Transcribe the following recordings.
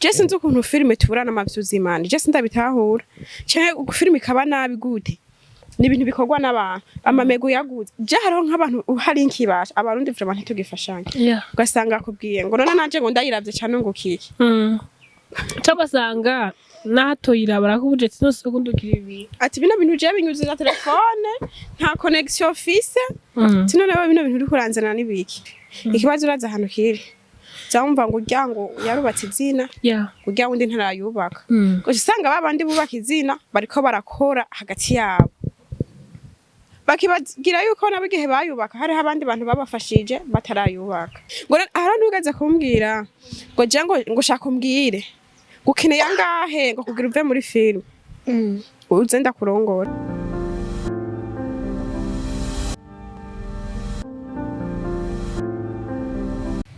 Je sinzi ukuntu filime tuburana amavyuzi imana, je sindabitahura. Canke filime ikaba nabi gute? Ni ibintu bikorwa n'abantu, amamego yaguze. Je hariho nk'abantu hari nkibasha Abarundi vraiment ntitugifashanya. Ugasanga akubwiye ngo none nanje ngo ndayiravye cane ngo kiki. Cyangwa ugasanga n'ahatoyiraba arakubuje ati nose ukundukira ibi. Ati bino bintu je binyuze na telefone, nta connexion fise. Tino rero bino bintu uriko uranzana n'ibiki? Ikibazo uraza ahantu kiri, zamva ngo urya ngo yarubatse izina, urya wundi ntarayubaka. Gusa usanga babandi bubaka izina bariko barakora hagati yabo, bakibagira yuko nabo igihe bayubaka hariho abandi bantu babafashije batarayubaka. Ngo hariho n'uwigeze kumbwira ngo je ngo shaka umbwire ngo ukeneye angahe ngo kugira uve muri filime uze ndakurongora.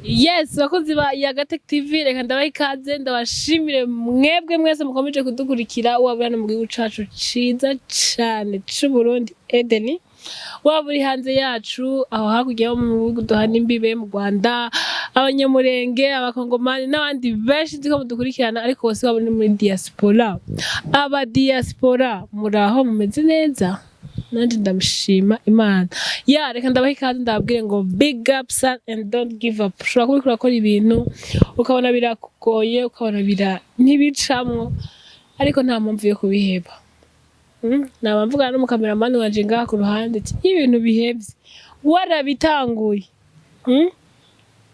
Yes, bakunzi ba Yagatech TV, reka ndabaha ikaze, ndabashimire mwebwe mwese mukomeje kudukurikira, waba uri hano mu gihugu cacu ciza cane c'Uburundi Edeni, waba uri hanze yacu aho hakurya yo mu bihugu duhana imbibe, mu Rwanda, Abanyamurenge, Abakongomani n'abandi benshi nzi ko mudukurikirana, ariko bose waba uri muri diaspora. Aba diaspora muraho, mumeze neza? Nanje ndamushima Imana. Ya, reka ndabaha ikaze, ndababwire ngo big up son and don't give up. Ushobora kuba uriko urakora ibintu ukabona birakugoye, ukabona bira ntibicamwo, ariko nta mpamvu yo kubiheba. Naba mvugana n'umukameramani wanje ngaha ku ruhande ati iyo ibintu bihevye warabitanguye,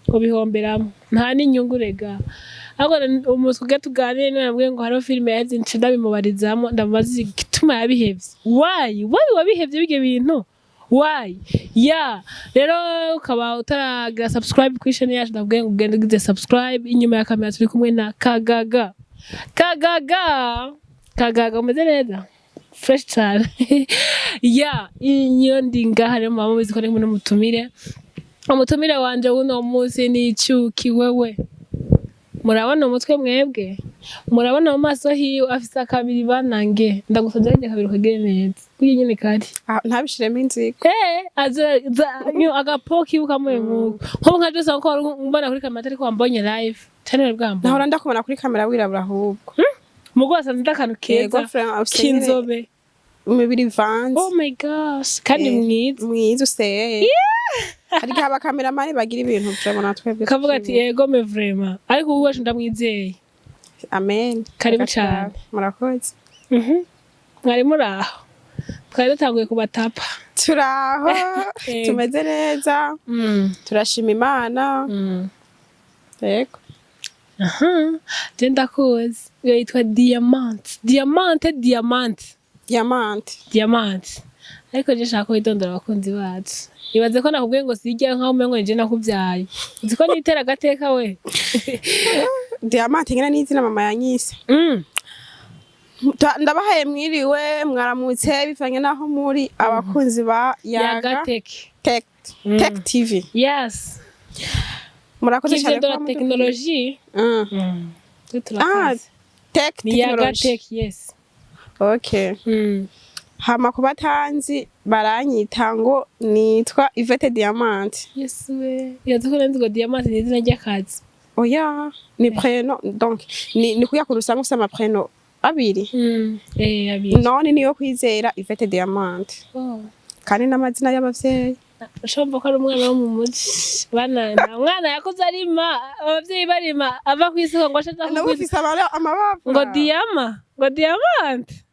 ubihomberamo, nta n'inyungu rega. Ahubwo umunsi kugira tuganire niwe nabwiye ngo hariho filime yaheze, nca ndabimubarizamwo, ndamubaza igituma yabihevye. Why wabihevye bivyo bintu? Why? Ya, rero ukaba utaragira subscribe kuri chaîne yacu, ndabwiye ngo ugende ugize subscribe. Inyuma ya kamera turi kumwe na Kagaga. Kagaga, Kagaga, umeze neza, fresh cyane. Ya, iyo ndi ngaha rero muba mubizi ko ndi kumwe n'umutumire. Umutumire wanje w'uno munsi ni Icyuki. Wewe murabona umutwe, mwebwe murabona mu maso hiwe, afise akabiri. Banange, ndagusabye kajya kabiri ukagire neza kuko nyene kari. Ah, ntabishiremo inzigo. Eh, agapo kiwe kamuye nkuko nko nka Jose, nko wari umbona kuri kamera ariko wambonye live cyane bwambonye. Nahora ndakubona kuri kamera wirabura ahubwo. Mugo wasanze ndi akantu Yego, keza frère, ufise nyene k'inzobe. Imibiri ivanze. Oh my gosh, kandi mwiza. Mwiza useye. Hari igihe abakameramani bagira ibintu vraiment natwebwe kavuga ati tukibura. Yego me vraiment, ariko ubu wacu ndamwizeye. Amen. Karibu Reka turabe. cane. Murakoze. Mwari muraho, twari dutanguye kubatapa. Turaho. Yego. Tumeze neza. Turashima Imana. Yego. Aha, je ndakuzi. Iyo yitwa Diamante, Diamante, Diamante. Diamante. Diamante. Ariko je nshaka ko witondera abakunzi bacu. Ibaze ko nakubwiye ngo sijya nkaho umengo nije nakubyaye. Uzi ko nitera agateka we? Diamante nyine n'izina mama yanyise. Ndabahaye mwiriwe, mwaramutse, bivanye n'aho muri, abakunzi ba Yaga Yagateke. Tech Tech TV. Yes. Murakoze Kivyo cyane de la kuba technologie. Twe Ah, turakaze. Tech Ni technology. Yagateke, yes. Okay. Hama ku batanzi baranyita ngo nitwa Yvette Diamante. Yes we. Ibaze ko nanzi ngo Diamante ni izina ry'akazi. Oya, ni prénom, donc ni kuya kuntu usanga ufise amaprénom abiri. Eh, abiri. None niyo kwizera Yvette Diamante. Oh. Kandi n'amazina y'abavyeyi. Ushobora ko ari umwana wo mu muji bana, nta mwana yakuze arima, abavyeyi barima, ava kw'isoko ngo ashaza Nawe ufise amababa. ngo diyama, ngo diamante,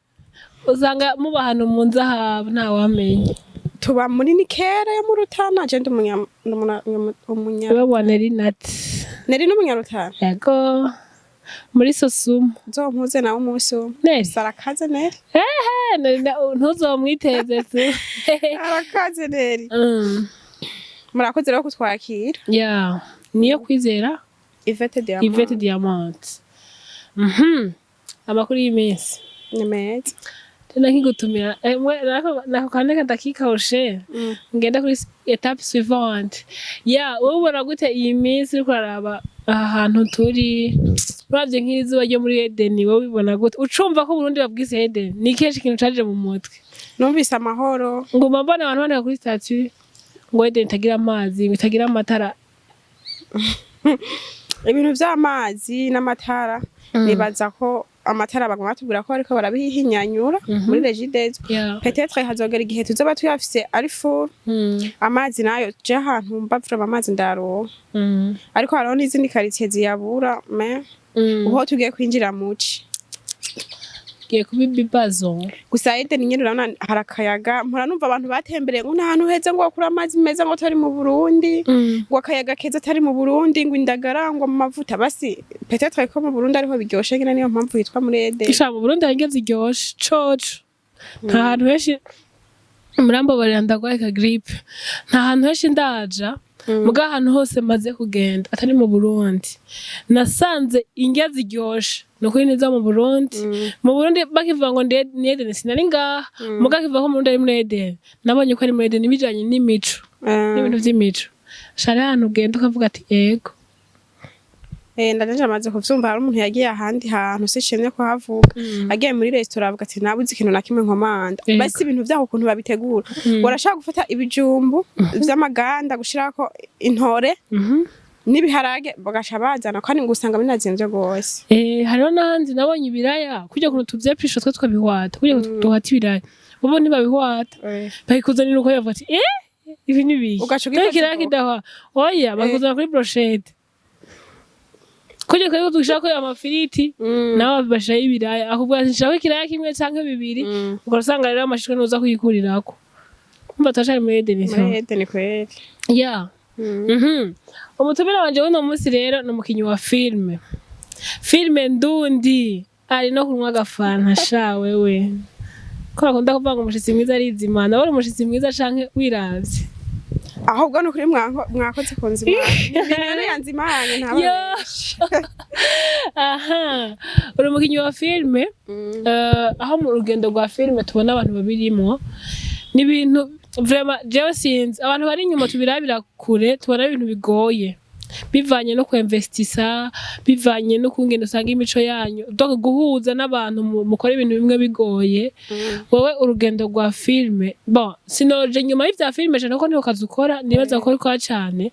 usanga muba ahantu mu nzahabu ntawamenya. Tuba muri Nikere yo mu Rutana. Je ndi umunya Wewe Nerinati. Neri n'umunyarutana. Yego, muri Sosumo. Nzompuze nawe umunsi umwe. Neri. Sarakaze Neri. Ehe, Neri ntuzomwiteze tu. Arakaze Neri. Murakoze rero kutwakira. Ya, niyo kwizera. Yvette Diamante. Yvette Diamante. Amakuru y'iminsi? Ni meza. Tena nkigutumira, nako kane kadakikawushe. Ngenda kuri étape suivante. Ya, wowe ubona gute iyi minsi uriko uraraba aha hantu turi, uravye nk'izuba ryo muri Edeni, wowe ubibona gute? Ucumva ko Burundi babwise Edeni, ni kenshi ikintu caje mu mutwe? Numvise amahoro. Nguma mbona abantu bandika kuri statut ngo Edeni itagira amazi, ngo itagira amatara. Ibintu vy'amazi n'amatara, nibaza ko amatara baguma batubwira ko bariko barabihinyanyura muri Regideso. Peut-être hazogera igihe tuzoba tuyafise ari full. Amazi nayo, je ahantu mba vraiment amazi ndayaronka, ariko hariho n'izindi quartier ziyabura, mais uho tugiye kwinjira muci. Giye kuba ibibazo. Gusa Eden nyene urabona hari akayaga. Mpora numva abantu batembereye ngo nta hantu heza ngo bakure amazi meza ngo atari mu Burundi, ngo akayaga keza atari mu Burundi, ngo indagara, ngo mu mavuta. Basi peut-être ko mu Burundi ariho biryoshe nyene, niyo mpamvu hitwa muri Eden. Isha, mu Burundi hari indya ziryoshe coco. Nta hantu henshi, murambabarira ndagwaye ka grippe, nta hantu henshi ndaja, muga ahantu hose maze kugenda atari mu Burundi nasanze indya ziryoshe ni ukuri niza mu Burundi. Mu Burundi bakivuga ngo ni Eden, sinari ngaha, muga kivuga ko mu Burundi ari muri Eden, nabonye ko ari muri Eden bijanye n'imico n'ibintu vy'imico. Shari ahantu ugenda ukavuga ati yego. Ndaje amaze kuvyumva, hari umuntu yagiye ahandi hantu sishimye kuhavuga, agiye muri restaurant avuga ati nabuze ikintu na kimwe nkomanda. Basi ibintu vyaho ukuntu babitegura, warashaka gufata ibijumbu vy'amaganda, gushirako intore n'ibiharage, bagaca bazana, kandi ngo usanga binazimvye gose. Hariho n'ahandi nabonye ibiraya kurya kuntu tuvyepisha twe tukabihwata, kurya kuntu duhata ibiraya bobo ntibabihwata, babikuzanira uko, bavuga ati ibi ni biki? Ugaca Dore ugikoza ikiraya ubwoko. kidahwa, oya, bakuzana kuri brochette kurya twebwe dushirako amafiriti, nabo bashiraho ibiraya, akubwira ati nshirako ikiraya kimwe canke bibiri. Ugasanga rero amashishwa ntuza kuyikurirako, umva turacari muri Eden. Muri Eden kweri. Ya. Umutumire wanje w'uno munsi rero ni umukinyi wa filme ndundi, ari no kunywa agafanta. Sha wewe, ko bakunda kuvuga ngo umushitsi mwiza arizimana, wari umushitsi mwiza canke wiravye? Ahubwo ni ukuri mwakoze kunzimana, none yanzimanye. Yo. Aha uri umukinyi wa filme. Aho mu rugendo rwa filme tubona abantu babirimwo, ni ibintu vraiment jewe sinzi, abantu bari inyuma tubirabira kure tubona ibintu bigoye bivanye no kwinvestisa, bivanye no kungene usanga imico yanyu, donc guhuza n'abantu mukora ibintu bimwe bigoye. Wowe urugendo rwa filme, bon, sinoje nyuma y'ivya filme cyane kuko niho kazi ukora, nibaza ko ukora cyane.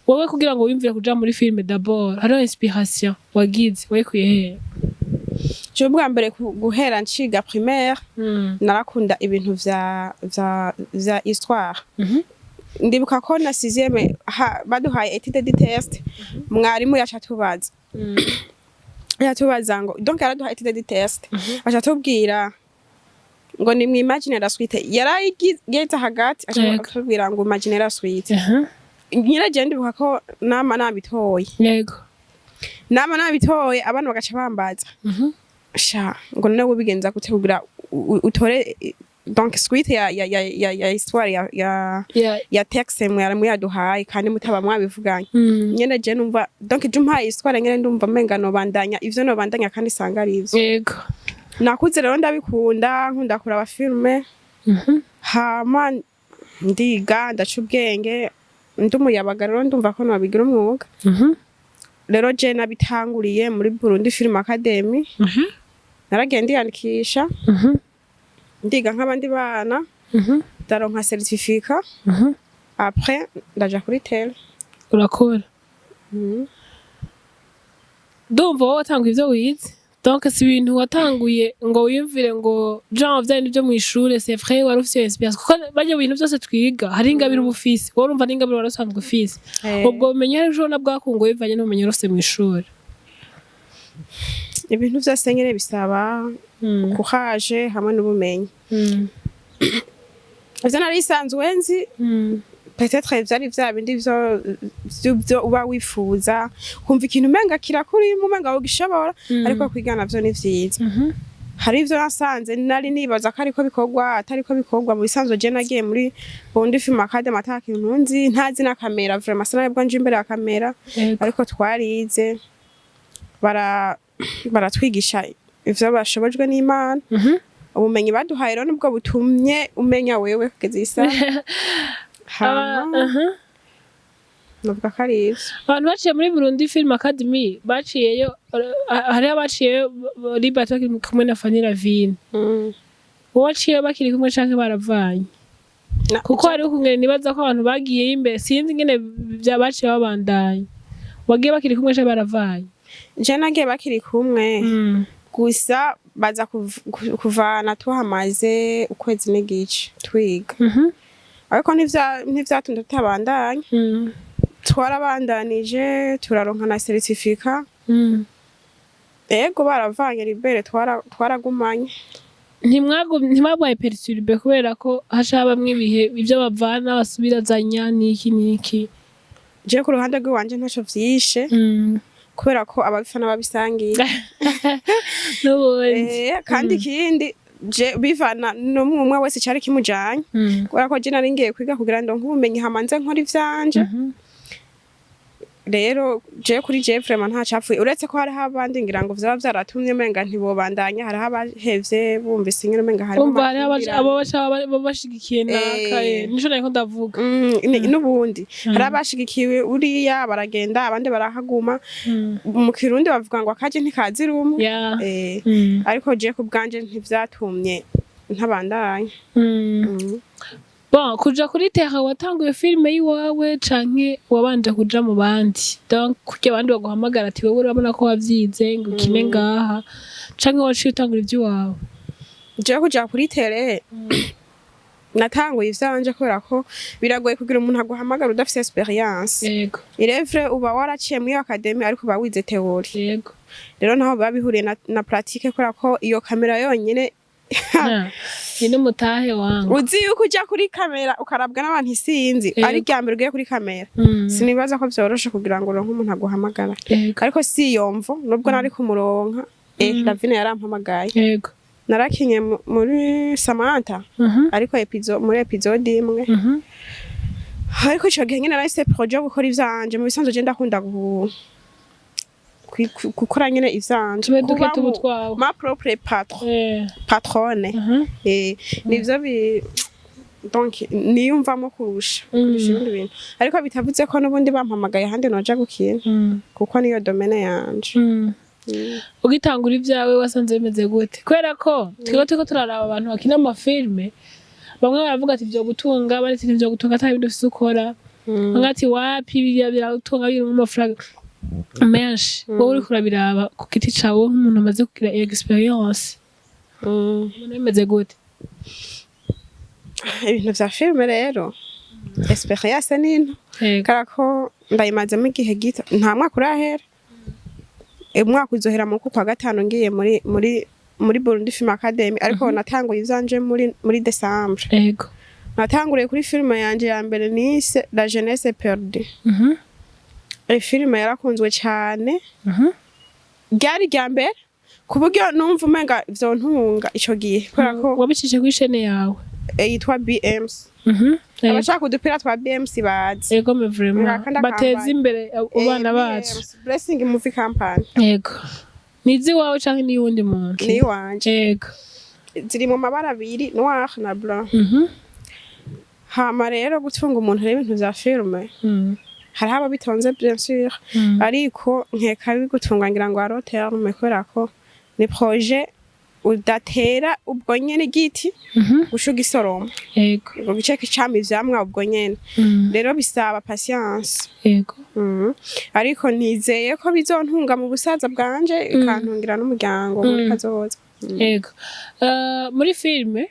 Wowe kugira ngo wiyumvire kuja muri filme d'abord, hariho inspiration wagize, wayikuye hehe? Jewe bwa mbere guhera nciga primaire narakunda ibintu vya histoire. Ndibuka ko na sixième baduhaye étude de texte, mwarimu yaca atubaza, yatubaza ngo, donc yaraduhaye étude de texte, aca atubwira ngo ni mwimagine la suite, yarayigeze hagati aca atubwira ngo imagine la suite. Nyine je ndibuka ko nama nabitoye. Nama nabitoye, abana bagaca bambaza, sha ngo none wibigenza gute kugira utore donc suite ya histoire ya ya texte mwari muyaduhaye kandi mutaba mwabivuganye? Nyene je numva, donc je umpaye histoire nyene ndumva menga nobandanya ivyo nobandanya, kandi sanga ari ivyo. Nakuze rero ndabikunda, nkunda kuraba filme. Hama ndiga, ndaca ubwenge, ndi umuyabaga rero ndumva ko nobigira umwuga. Rero je nabitanguriye muri Burundi Film Academy. Naragiye ndiyandikisha, ndiga nk'abandi bana, ndaronka certificat, après ndaja kuri terrain. Urakora. Ndumva wowe watanguye ivyo wize, donc si ibintu watanguye ngo wiyumvire ngo genre vya bintu vyo mw'ishure. C'est vrai, wari ufise iyo inspiration, kuko barya bintu vyose twiga hari ingabire uba ufise. Wowe urumva n'ingabire wari usanzwe ufise. Ubwo bumenyi hari ejo bwakunguye bivanye n'ubumenyi wari ufise mw'ishure? Ibintu vyose nyene bisaba courage hamwe n'ubumenyi. Ivyo nari isanzwe nzi, peut-être vyari vya bindi vyo uba wifuza, kumva ikintu umenga kirakurimo, umenga wogishobora, ariko kwiga navyo ni vyiza. Hari ivyo nasanze nari nibaza ko ariko bikorwa atariko bikorwa. Mu bisanzwe je nagiye muri Burundi Film Academy ata kintu nzi, ntazi na kamera, vraiment sinaribwo nje imbere ya kamera. Ariko twarize, baratwigisha ivyo bashobojwe n'Imana. Ubumenyi baduhaye rero nibwo butumye umenya wewe kugeza iyi saha. Hama novuga ko ari ivyo. Abantu baciye muri Burundi Film Academy baciyeyo, hariho abaciyeyo Libert bakiri kumwe na Fanny Lavine. Wowe waciyeyo bakiri kumwe canke baravanye? Kuko hariho ukungene nibaza ko abantu bagiyeyo imbere, sinzi ingene baciye babandanya. Wagiye bakiri kumwe canke baravanye? Je nagiye bakiri kumwe, gusa baza kuvana tuhamaze ukwezi n'igice twiga, ariko ntivyatumye tutabandanya. Twarabandanije, turaronka na certificat. Ego, baravanye libere, twaragumanye. Ntimwabaye perturbé kubera ko haca habamwo ibihe ivyo bavana basubirazanya n'iki n'iki? Je ku ruhande rw'iwanje ntaco vyishe, kubera ko ababifana babisangiye. N'ubundi. Kandi ikindi, je bivana n'umwe umwe wese cari kimujanye, kubera ko je nari ngiye kwiga kugira ndonke ubumenyi, hama nze nkora ivyanje. Rero je kuri je vraiment nta capfuye, uretse ko hariho abandi ngira ngo vyaba vyaratumye umenga ntibobandanya, hariho abahevye bumvise ingene umenga harimo Umva, hariho amakimbirane. Abo baca baba bashigikiye naka. Nico nariko ndavuga. N'ubundi hari abashigikiwe uriya baragenda, abandi barahaguma. Mu Kirundi bavuga ngo akaje ntikazira umwe. Ariko je ku bwanje ntivyatumye ntabandanya. Bon, kuja kuri terrain, watanguye filime yiwawe canke wabanje kuja mu bandi? Donc kugira abandi baguhamagara ati: "Wewe urabona ko wavyize, ngo ukine ngaha", canke waciye utangura ivy'iwawe? Jewe kuja kuri terrain natanguye ivyanje, kubera ko biragoye kugira umuntu aguhamagara udafise expérience. Il est vrai, uba waraciye muri iyo académie, ariko uba wize théorie. Rero naho biba bihuriye na pratique, kubera ko iyo kamera yonyene Ha, ni n'umutahe wangu. Uzi yuko uja kuri kamera ukarabwa n'abantu isinzi, ari irya mbere ugiye kuri kamera, sinibaza ko vyoroshe kugira ngo uronke umuntu aguhamagara. Ariko si iyo mvo, nubwo nari kumuronka, Lavine yarampamagaye. Narakinye muri Samantha, ariko muri épisode imwe. Ariko ico gihe nyene nahise projet yo gukora ivyanje. Mu bisanzwe je ndakunda gukora nyene ivyanje. Tube duke Kuba tuba utwawe. Ma propre patronne. Nivyo bi donc niyumvamo kurusha ibindi bintu, ariko bitavuze ko n'ubundi bampamagaye ahandi noja gukina, kuko niyo domaine yanje. Ugitangura ibyawe wasanze bimeze gute? Kubera ko twebwe turiko turaraba abantu bakina amafilme, bamwe baravuga ati vyo gutunga, abandi ati ntivyo gutunga ata bindi ufise ukora, bamwe ati wapi, biriya biragutunga, birimwo amafaranga menshi. Wowe uriko urabiraba ku giti cawe nk'umuntu amaze kugira expérience, ubona bimeze gute? Ibintu vya filime rero, expérience ni nto, kubera ko ndayimazemo igihe gito, nta mwaka urahera. Umwaka uzohera mu kwa gatanu ngiye muri Burundi Film Academy, ariko natanguye ivyanje muri Décembre. Natanguriye kuri filime yanje ya mbere nise La Jeunesse Perdue. Iyi filime yarakunzwe cyane. Ryari irya mbere, ku buryo numva umenga vyontunga ico gihe, kubera ko Wabicishije kuri chaîne yawe? Yitwa BMC. Abashaka udupira twa BMC bazi. Ego me, vraiment. Ngaka ndakambaye. Bateze imbere abana bacu. BMC, Blessing Movie Company. Yego, ni iz'iwawe canke n'iyundi muntu? Ni iwanje. Ziri mu mabara abiri, noir na blanc. Hama rero gutunga umuntu rero ibintu vya filme, hariho ababitonze bien sûr, ariko nkeka bigutunga ngira ngo à long terme, kubera ko ni projet udatera ubwo nyene igiti guca ugisoroma ngo gice cama ivyamwa ubwo nyene. Rero bisaba patience. Ariko nizeye ko bizontunga mu busaza bwanje, ikantungira n'umuryango muri kazoza. Yego. Muri filime,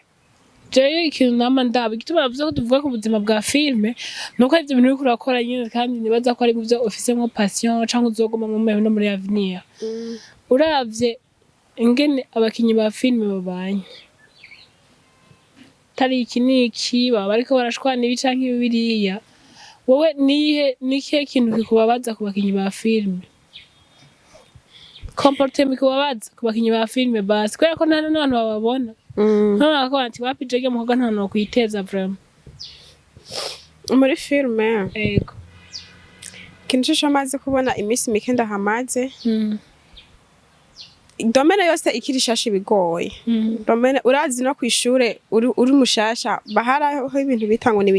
jewe ikintu nama ndaba, igituma navuze ko tuvuga ku buzima bwa filime, nuko ari ivyo bintu uriko urakora nyene, kandi nibaza ko ari muvyo ufisemo passion canke uzoguma mu no muri avenir. Uravye ingene abakinyi ba filime babanye, tari iki n'iki, baba bariko barashwana ibi canke biriya, wowe nihe nikihe kintu kikubabaza ku bakinyi ba filime, comportement ikubabaza ku bakinyi ba filime? Basi kubera ko nta n'abantu bababona, nk'abantu bakavuga ati: "Wapi, jege mukobwa nta hantu wokwiteza vraiment." Muri filime, ikintu cose maze kubona iminsi mike ndahamaze, domaine yose ikiri shasha ibigoye. Domaine urazi no kw'ishure uri mushasha, baharaho ibintu bita ngo ni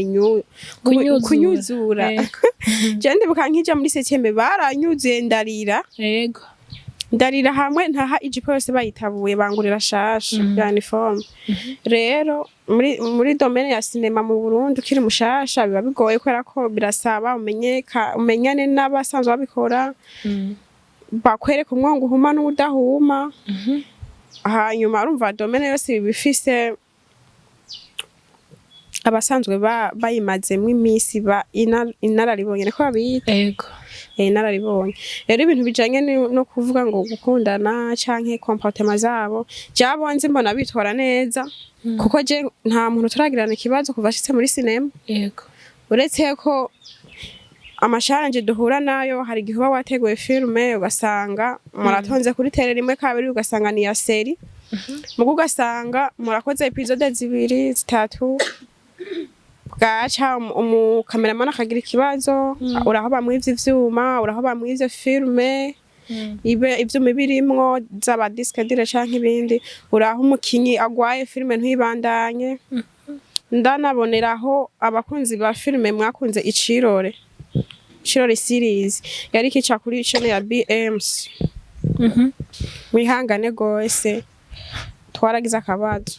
Kunyuzura. Kunyuzura. Je ndibuka nkija muri septième baranyuzuye ndarira. Ndarira hamwe ntaha ijipo yose bayitabuye, bangurira shasha ya uniforme. Rero muri domaine ya cinéma mu Burundi, ukiri mushasha biba bigoye, kubera ko birasaba umenyeka, umenyane n'abasanzwe babikora, bakwereka umwongo uhuma n'udahuma. Hanyuma urumva domaine yose iba ifise abasanzwe bayimazemwo imisi, ba inararibonye, niko babita. Ego. Inararibonye. Rero ibintu bijanye no kuvuga ngo gukundana canke comportement zabo, jabo nzi mbona bitwara neza, kuko je nta muntu turagirana ikibazo kuva ashitse muri cinéma. Uretse ko ama challenge duhura nayo, hari igihe uba wateguye filme ugasanga muratonze kuri terrain rimwe, kabiri, ugasanga ni ya série, mugo ugasanga murakoze épisode zibiri, zitatu, bwaca umu cameraman akagira ikibazo, uraho bamwivye ivyuma, uraho bamwivye filme, ibe ivyuma birimwo zaba disque dur canke ibindi, uraho umukinyi agwaye, filme ntibandanye. Ndanaboneraho abakunzi ba filme mwakunze Icirore, Icirore series yari kica kuri chaîne ya BMC, mwihangane gose, twaragize akabazo,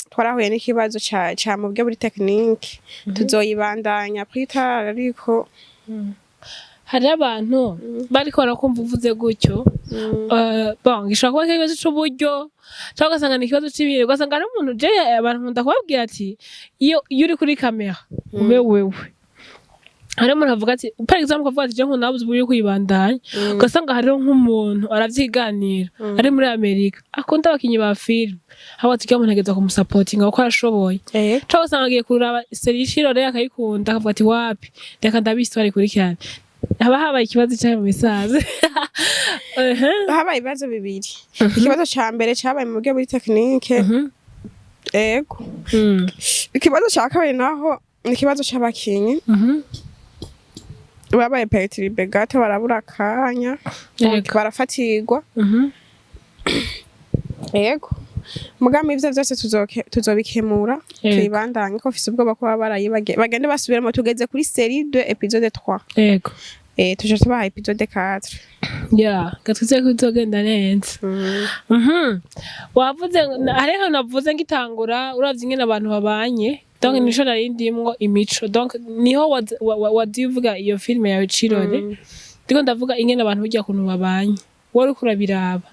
twarahuye n'ikibazo ca mu buryo buri technique. Tuzoyibandanya plus tard, ariko Hari abantu bariko barakumva uvuze gutyo. Bon, gishobora kuba ikibazo c'uburyo, cyangwa ugasanga ni ikibazo c'ibintu, ugasanga ari umuntu. Je abantu nkunda kubabwira ati iyo uri kuri kamera ube wewe. Hari umuntu avuga ati, par exemple, avuga ati je nkunda nabuze uburyo kuyibandanya, ugasanga hariho nk'umuntu aravyiganira ari muri Amerika akunda abakinyi ba filime, aho ati umuntu ageza kumusapotinga kuko arashoboye, cyangwa ugasanga agiye kuraba série Icirore akayikunda, akavuga ati wapi, reka ndabe histoire ikurikirane. Haba habaye ikibazo cyayo mu bisaza. Habaye ibibazo bibiri. Ikibazo ca mbere cabaye mu buryo buri technique. Ego. Ikibazo ca kabiri naho ni ikibazo c'abakinyi babaye perturbé gato, barabura akanya, barafatirwa. Ego, mugabo ivyo vyose tuzobikemura, tuyibandanye, ko mfise ubwoba ko baba barayibagiye. Bagende basubiremo, tugeze kuri série 2 épisode 3. Tuje tubaha épisode 4. Ya, gatwize ko bizogenda neza. Wavuze hariho ahantu navuze ngitangura, uravye ingene abantu babanye, donc nico nari ndimwo imico, donc niho waziye uvuga iyo filime yawe Cirore. Ndiko ndavuga ingene abantu burya kuntu babanye, wari uriko urabiraba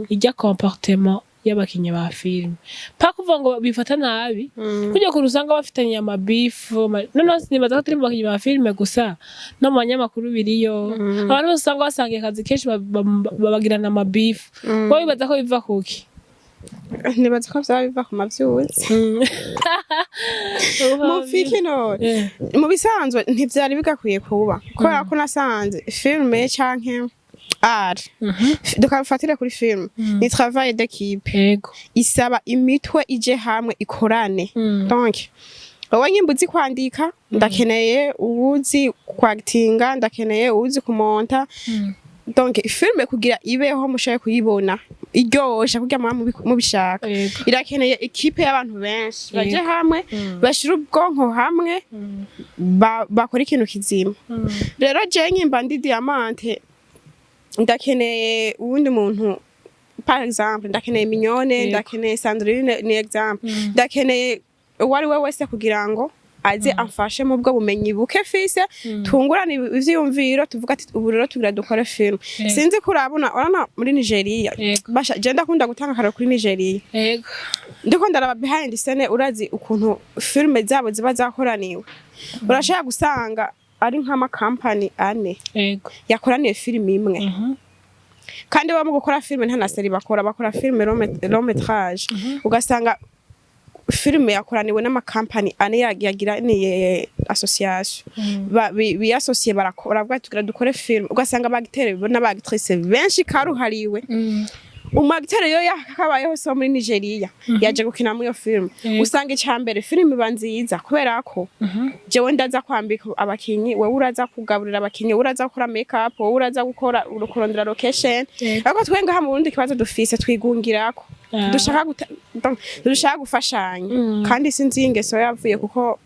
irya comportement y'abakinyi ba filime, pa kuvuga ngo bifata nabi, kurya kuntu usanga bafitanye amabifu. Noneho sinibaza ko turi mu bakinyi ba filime gusa, no mu banyamakuru biriyo. Abantu bose usanga basangiye akazi kenshi babagirana amabifu. Wowe wibaza ko biva kuki? Nibaza ko vyaba biva ku mavyuzi mufiki none. Mu bisanzwe ntivyari bigakwiye kuba, kubera ko nasanze filme canke art, tukabifatire kuri filme, ni travail d'équipe. Isaba imitwe ije hamwe, ikorane. Donc wowe nyimba uzi kwandika, ndakeneye uwuzi kwakitinga, ndakeneye uwuzi kumonta. Donc filme kugira ibeho, mushoboye kuyibona iryoshe kugira muba mubishaka, irakeneye équipe y'abantu benshi baje hamwe, bashira ubwonko hamwe, bakora ikintu kizima. Rero je nyimba ndi Diamante, ndakeneye uwundi muntu, par exemple ndakeneye Mignone, ndakeneye Sandrine, ni exemple, ndakeneye uwo ari we wese kugira ngo aze amfashe mu bwo bumenyi buke fise, tungurane ivyiyumviro, tuvuga ati ubu rero tugira dukore film. Sinzi ko urabona, urabona muri Nigeria. Basha, je ndakunda gutanga akarorero kuri Nigeria. Ndiko ndaraba behind scene, urazi ukuntu filme zabo ziba zakoraniwe, urashobora gusanga ari nk'amakampani ane yakoraniye filime imwe. Kandi baba mu gukora filime nta na série bakora, bakora filime long métrage, ugasanga filime yakoraniwe n'amakampani ane yagiraniye association. Biyasosiye, barakora, baravuga ati tugira dukore filime, ugasanga aba acteur n'aba actrice benshi karuhariwe. Umu acteur yo yakabayeho so muri Nigeria yaje gukina muri iyo filime. Usanga ica mbere filime iba nziza, kubera ko jewe ndaza kwambika abakinyi, wewe uraza kugaburira abakinyi, wowe uraza gukora make up, wowe uraza gukora kurondera location. Ariko twe ngaha mu Burundi ikibazo dufise, twigungirako. Dushaka donc, dushaka gufashanya. Kandi sinzi iyi ngeso yavuye kuko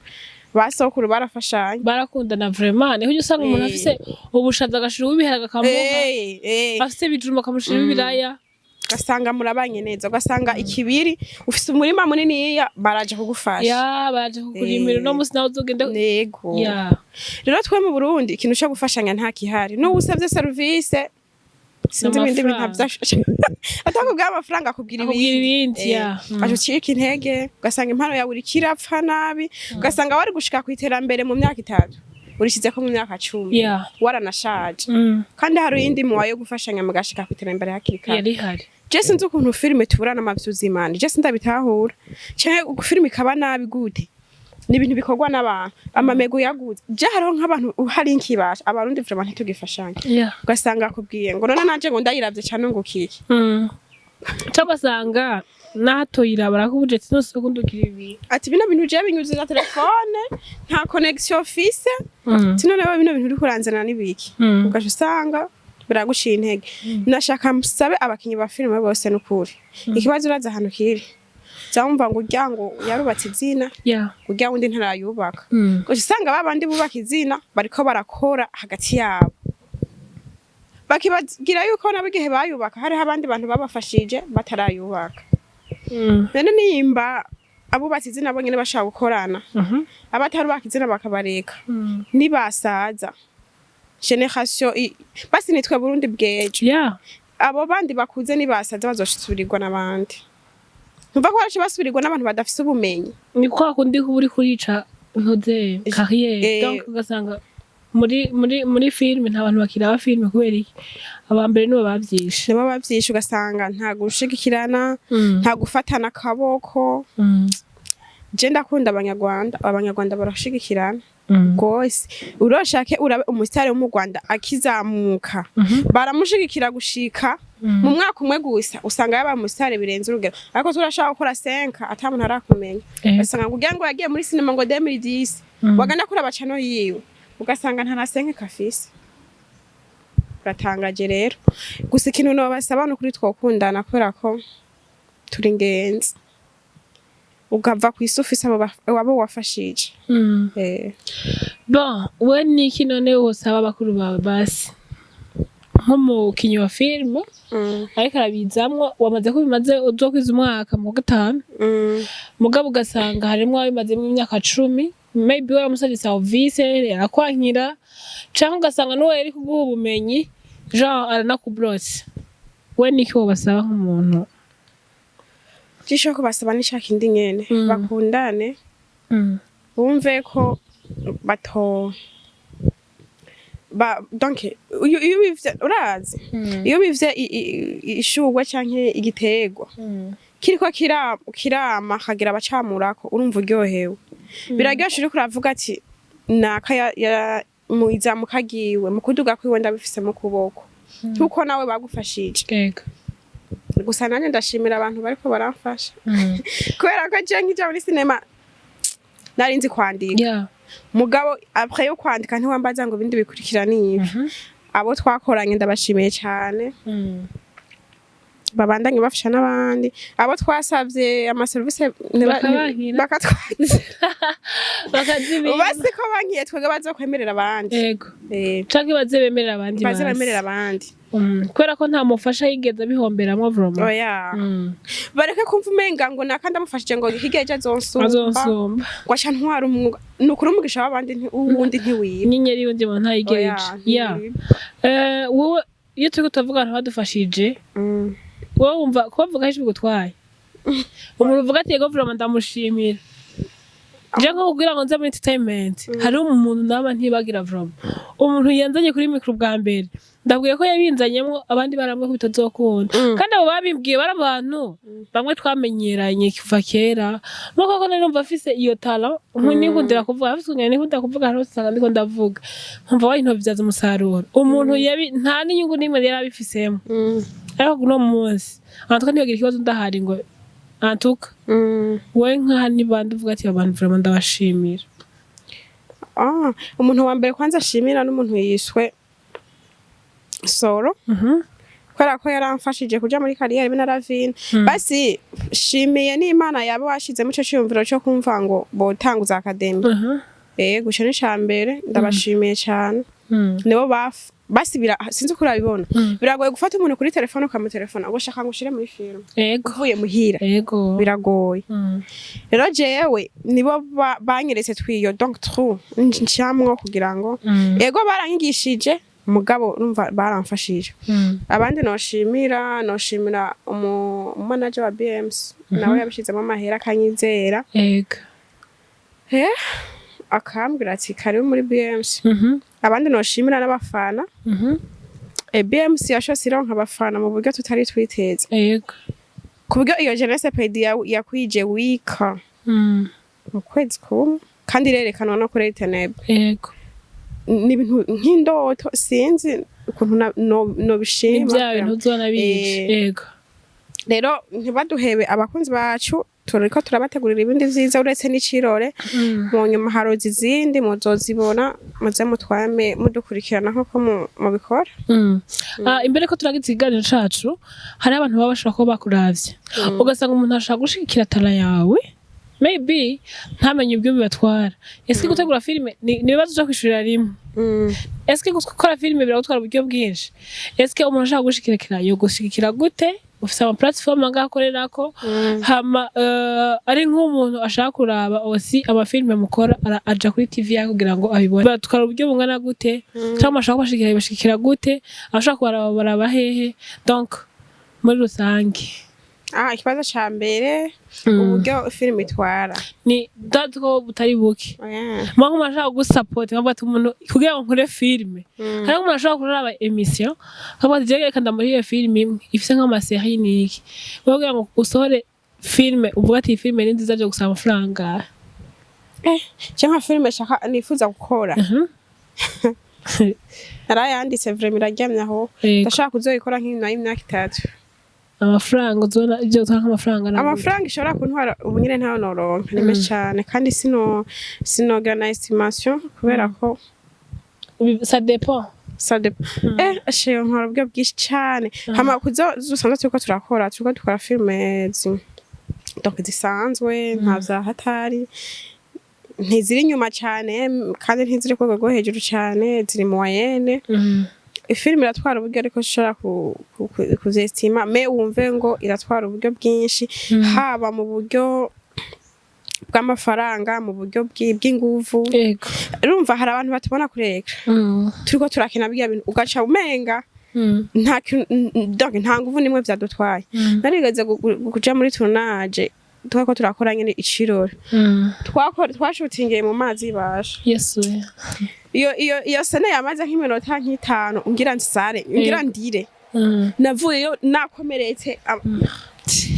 Basokuru barafashanya. Barakundana vraiment. Niho ujya usanga umuntu afise ubushaza agashira uw'ibiharage akamuha, afise ibijumba akamushira ibiraya. Ugasanga murabanye neza, ugasanga ikibiri ufise umurima muniniya, baraje kugufasha. Ya, baraje kukurimira uno munsi nawe uzogende. Nego. Ya. Rero twe mu Burundi ikintu cyo gufashanya nta kihari. N'ubu usavye service, sinzi ibindi bintu, N'amafaranga. atakubwira amafaranga, akubwira Akubwira ibindi. ibindi, ya. Aca ucika intege, ugasanga impano yawe iriko irapfa nabi, ugasanga wari gushika ku iterambere mu myaka 3, urishizeko mu myaka 10, waranashaje, kandi hari iyindi muwa yo gufashanya mugashika ku iterambere hakiri kare. Yari ihari. Je sinzi ukuntu filime tubura n'amavyuzi imana, je sindabitahura. Canke filime ikaba nabi gute? Ni ibintu bikorwa n'abantu, amamego yaguze. Je hariho nk'abantu hari nkibasha Abarundi vraiment ntitugifashanya. Ugasanga akubwiye ngo none nanje ngo ndayiravye cane ngo ukiki. Cyangwa ugasanga n'ahatoyira barakubuje ati nose kundukira ibi. Ati bino bintu je binyuze na telefone, nta connexion fise. Ati none bino bintu uriko uranzana n'ibiki? Ugaca usanga biraguciye intege. Nashaka musabe abakinyi ba filime bose, n'ukuri ikibazo uraza ahantu kiri, zawumva ngo urya ngo yarubatse izina, urya wundi ntarayubaka. Ugaca usanga babandi bubaka izina bariko barakora hagati yabo, bakibagira yuko nabo igihe bayubaka hariho abandi bantu babafashije batarayubaka. None nimba abubatse izina bonyene bashaka gukorana, abatarubaka izina bakabareka, nibasaza génération basi nitwe Burundi bw'ejo. Abo bandi bakuze nibasaza bazosubirwa n'abandi. Ntumva ko barace basubirirwa n'abantu badafise ubumenyi. Ni kwa kundi kuba uri kurica ntuze carrière. Donc ugasanga muri filime nta bantu bakiraba filime. Kubera iki? Aba mbere nibo bavyishe. Nibo bavyishe. Ugasanga nta gushigikirana, nta gufatana akaboko. Je ndakunda Abanyarwanda. Abanyarwanda barashigikirana gose. Uroshake urabe umusitari wo mu Rwanda akizamuka, baramushigikira gushika mu mwaka umwe gusa usanga yaba umusitari birenze urugero. Ariko turashaka gukora cinq ans ata muntu arakumenya. Ugasanga ngo ugira ngo yagiye muri sinema ngo 2010, wagenda kuraba cano yiwe ugasanga nta na cinq kafise. Uratangaje rero. Gusa ikintu nobasaba ni ukuri twokundana, kubera ko turi ingenzi. Ukava kw'isi ufise abo wafashije. Bon, we niki none wosaba bakuru bawe basi nk'umukinyi wa filime ariko arabizamwo? Wamaze ko bimaze uzokwiza umwaka mu wa gatanu, mugabo ugasanga harimwo abimazemwo imyaka 10. Maybe waramusavye service arakwankira, canke ugasanga n'uwo yari kuguha ubumenyi genre aranakubrose. We niki wobasaba nk'umuntu? Jisho ko basaba ni ca kindi nyene: bakundane, bumve ko bato ba donc iyo bivye, urazi, iyo bivye ishurwe canke igiterwa kiriko kirama kagira abacamurako, urumva uryohewe, biraryoshe. Uriko uravuga ati naka ya mu izamuka ryiwe, mu kuduga kwiwe, ndabifise mu kuboko nkuko nawe bagufashije. Gusa nanjye ndashimira abantu bariko baramfasha, kubera ko je nkija muri sinema nari nzi kwandika. Mugabo après yo kwandika ntiwambaza ngo ibindi bikurikira ni ibi. Abo twakoranye ndabashimiye cyane. Babandanye bafasha n'abandi. Abo twasavye amaserivisi Bakabankira. Bakatwakira. Bakazibima. Basi ko bankiye twebwe, bazokwemerera abandi. Canke baze bemerera abandi. Baze basi. bemerera abandi. Kubera ko nta mufasha yigeze abihomberamwo vraiment. Oya. Bareke kumva umenga ngo naka ndamufashije ngo hirya ejo azonsumba, azonsumba, ngo aca ntwara umwuga. Ni ukuri umugisha w'abandi uwundi ntiwiba. Inyenyeri y'undi muntu ntayigera Oya, ica ya. ntiwiba. Wowe iyo turiko turavuga abantu badufashije, wowe wumva kubavuga henshi bigutwaye? Umuntu uvuga ati yego vraiment ndamushimira, je nko kugira ngo nze muri entertainment, hariho umuntu naba ntibagira vraiment, umuntu yanzanye kuri micro bwa mbere. Ndabwiye ko yabinzanyemwo abandi barambwiye ko bitazokunda. Kandi abo babimbwiye bari abantu bamwe twamenyeranye kuva kera. Nuko koko nari numva afise iyo talent, nikundira kuvuga, afise ukungene nikundira kuvuga, hariho usanga ndiko ndavuga nkumva wayintovyaza umusaruro. Umuntu yabi nta n'inyungu n'imwe yari abifisemo. Ariko uno munsi antuka ntibagira ikibazo ndahari ngo antuka. We nkaha ni bande uvuga ati abantu vraiment ndabashimira? Ah, umuntu wa mbere kwanza ashimira n'umuntu yiswe Soro, kubera ko yaramfashije kuja muri carrière be na Ravine. Basi shimiye n'Imana yaba washizemo ico ciyumviro co kumva ngo botanguza academy. Yego, ico ni ica mbere, ndabashimiye cane. Nibo basibira, sinzi uko urabibona. Biragoye gufata umuntu kuri telefone ukamutelefona ngo shaka ngo ushire muri filime uvuye muhira. Biragoye. Rero jewe nibo banyeretse twiyo, donc trou ncamwo kugira ngo ego, baranyigishije, mugabo urumva baramfashije. Abandi noshimira umumanager wa BMC, nawe yabishizemo amahera akanyizera. Akambwira ati: "Karibu muri BMC." Abandi noshimira n'abafana. BMC yashose ironka abafana mu buryo tutari twiteze, ku buryo iyo Jeunesse Pedi yakwije wika mu kwezi kumwe, kandi irerekanwa no kuri RTNB. Ni ibintu nk'indoto, sinzi ukuntu Ni nobishima. Bya bintu uzobona bije. Rero ntibaduhebe, abakunzi bacu, turiko turabategurira ibindi vyiza uretse n'icirore. Mu nyuma haroza izindi, muzozibona, muze mutwame mudukurikirana nk'uko mubikora. Ah, imbere ko turagize ikiganiro cacu, hari abantu baba bashobora kuba bakuravye, ugasanga umuntu ashaka gushigikira talent yawe, maybe ntamenye ibyo bibatwara. Ese gutegura filime ni ibibazo uja kwishurira rimwe? Eske gukora filime biragutwara uburyo bwinshi? Eske umuntu ashaka gushigikira yo gushigikira gute? Ufise ama platform angahe akorerako? Hama ari nk'umuntu ashaka kuraba osi amafilime mukora, aja kuri TV yawe kugira ngo abibone, batwara uburyo bungana gute? Cyangwa ashaka kubashigikira, bashigikira gute? Abashaka kubaraba baraba hehe? Donc muri rusange. Ah, ikibazo ca mbere, uburyo filime itwara. Ni datwo butari buke. Oya. Mwa nk'umuntu ashaka gusapota, nkavuga ati umuntu kugira ngo nkore filime, hari nk'umuntu ashobora kuraba émission nkavuga ati: "Jewe reka ndamurire filime imwe ifise nk'ama série." Niki kugira ngo usohore filime uvuga ati: "Iyi filime ni nziza", byo gusaba amafaranga? Je nka filime shaka nifuza gukora, narayanditse, vraiment iraryamye aho. Ndashaka kuzoyikora nk'inyuma y'imyaka 3. Amafaranga uzobona ibyo utwara nk'amafaranga na gute? Amafaranga ishobora kuntwara ubu nyine ntayo noronka, ni menshi cane, kandi sinogira na estimation kubera ko Ça dépend. Ça dépend. Ashe nkora uburyo bwinshi cane. Hama kuzo dusanzwe turiko turakora, turiko dukora filime donc zisanzwe, nta vya hatari, ntiziri inyuma cane kandi ntiziri ku rwego rwo hejuru cane, ziri moyenne. Ifilime iratwara uburyo, ariko ushobora kuvyestima, mais wumve ngo iratwara uburyo bwinshi, haba mu buryo bw'amafaranga, mu buryo bw'inguvu. Urumva hari abantu batubona kuri écran turiko turakina birya bintu, ugaca umenga nta donc nta nguvu nimwe vyadutwaye. Narigeze kuja muri tournage, twariko turakora nyene icirori, twashutingiye mu mazi basha. Yesu we. Iyo scène yamaze nk'iminota nk'itanu, ngira nsare, ngira ndire. Navuyeyo nakomeretse.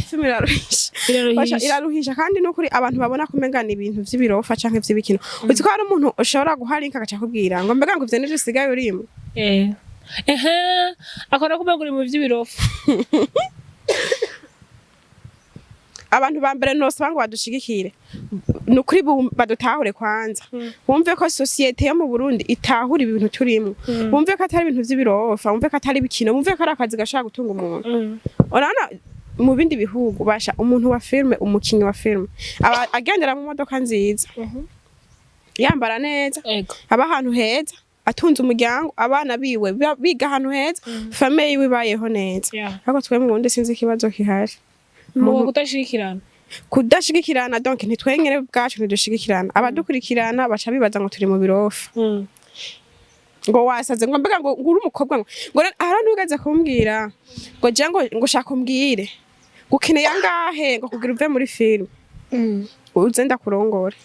Filime iraruhisha. Iraruhisha. Basha, iraruhisha, kandi nukuri abantu babona ko umenga ni ibintu vy'ibirofa canke vy'ibikino. Uzi ko hari umuntu ushobora guha link agaca akubwira ngo: "Mbega ngo ivyo nivyo usigaye urimo?" Ehe, akora kumenga uri mu vy'ibirofa. Abantu ba mbere nosaba ngo badushigikire, ni ukuri badutahure kwanza, bumve ko société yo mu Burundi itahura ibi bintu turimwo, bumve ko atari ibintu vy'ibirofa, bumve ko atari ibikino, bumve ko ari akazi gashobora gutunga umuntu. Urabona mu bindi bihugu, basha, umuntu wa filime, umukinyi wa filime aba agendera mu modoka nziza, yambara neza, aba ahantu heza, atunze umuryango, abana biwe biga ahantu heza, famille yiwe ibayeho neza. Ariko twe mu Burundi sinzi ikibazo gihari. Mu kudashigikirana. Kudashigikirana, donc ntitwenyene ubwacu ntidushigikirana, abadukurikirana baca bibaza ngo turi mu birofa, ngo wasaze, ngo mbega ngo uri umukobwa, ngo ahora ntugaze kumbwira ngo je ngo shaka umbwire ngo ukeneye angahe ngo kugira uve muri filime uze ndakurongore.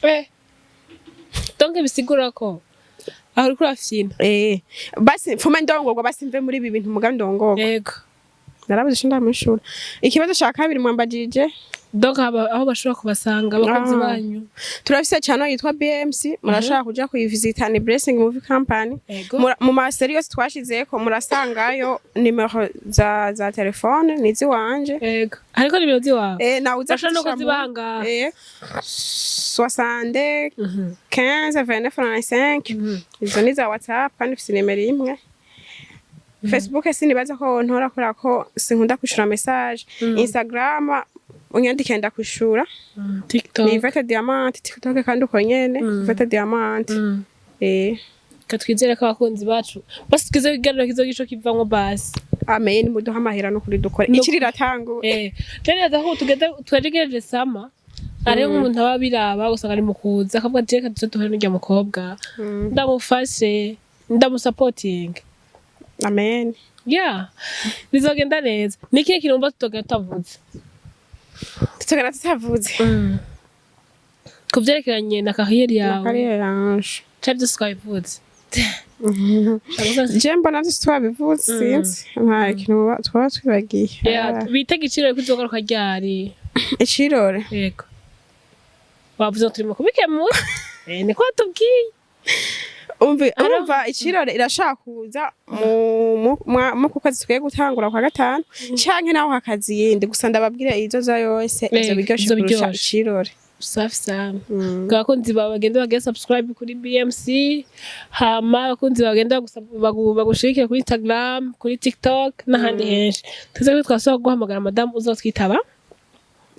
Donc bisigura ko aho uriko urafyina. Basi mfume ndongorwa, basi mve muri ibi bintu, muga ndongorwa. Narabuze ico ndamwishura. Ikibazo ca kabiri mwambajije? Donc aho bashobora kubasanga abakozi Ah. banyu. Turafise channel yitwa BMC, murashobora kuja kuyivisita, ni Blessing Movie Company. Mu ma série yose twashizeko murasangayo nimero za telefone, niziwanje. Ego, hariko nimero ziwawe. Nawe uza Bashobora no kuzishira kuzibaha ngaha. 60 15 29 95, izo ni za WhatsApp, kandi mfise nimero imwe. Facebook sinibaza ko ntora kubera ko sinkunda kwishura message. Instagram Unyandike, ndakwishura. TikTok? Ni Yvette Diamante, TikTok kandi uko nyene, Yvette Diamante. Ka twizere ko abakunzi bacu basi twizere ko ikiganiro kizogira ico kivamwo basi. Amen, muduha amahera no kuri dukore. No. Ikiri iratanguye. Rero nibaza ko tugeze, twegereje summer, hariho nk'umuntu aba abiraba usanga ari mu kuza akavuga ati: "Reka tuze duhure n'urya mukobwa, ndamufashe, ndamusapotinga." Amen. Yeah, bizogenda neza. Ni ikihe kintu wumva tutogenda tutavuze? Tutogana tutavuze? Ku vyerekeranye na carrière Na yawe. Carrière yanje. Canke vyose twabivuze? Je mbona vyose twabivuze, sinzi nta kintu twaba twibagiye. Yeah, bitega icirore ko uzogaruka ryari? Icirore? Yego, wavuze ngo turimo kubikemura. Niko watubwiye. Umva, urumva icirore irashaka kuza mu ku kwezi tugiye gutangura kwa gatanu, canke naho hakaza iyindi. Gusa ndababwire, izoza yose izo biryoshe izo kurusha biryoshe. icirore. Safi sana. Abakunzi bawe bagende bagire subscribe kuri BMC, hama abakunzi bawe bagende bagushigikire kuri Instagram, kuri TikTok n'ahandi henshi. Tuze ko twasaba guhamagara madamu, uzotwitaba.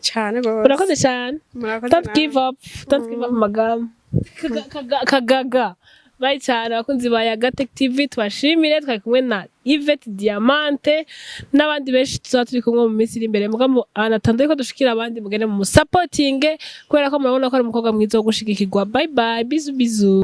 Cane gose. Urakoze cyane. Murakoze Don't nawe. give up, don't give up, magamu Kagaga. Bye cyane, abakunzi ba Yagatech TV. Tubashimire, twari kumwe na Yvette Diamante n'abandi benshi tuzaba turi kumwe mu minsi iri imbere. Mugabo anatanze ko dushikira abandi, mugende mu musapotinge kubera ko murabona ko ari umukobwa mwiza wo gushigikirwa. Bye bye, bisous bisous.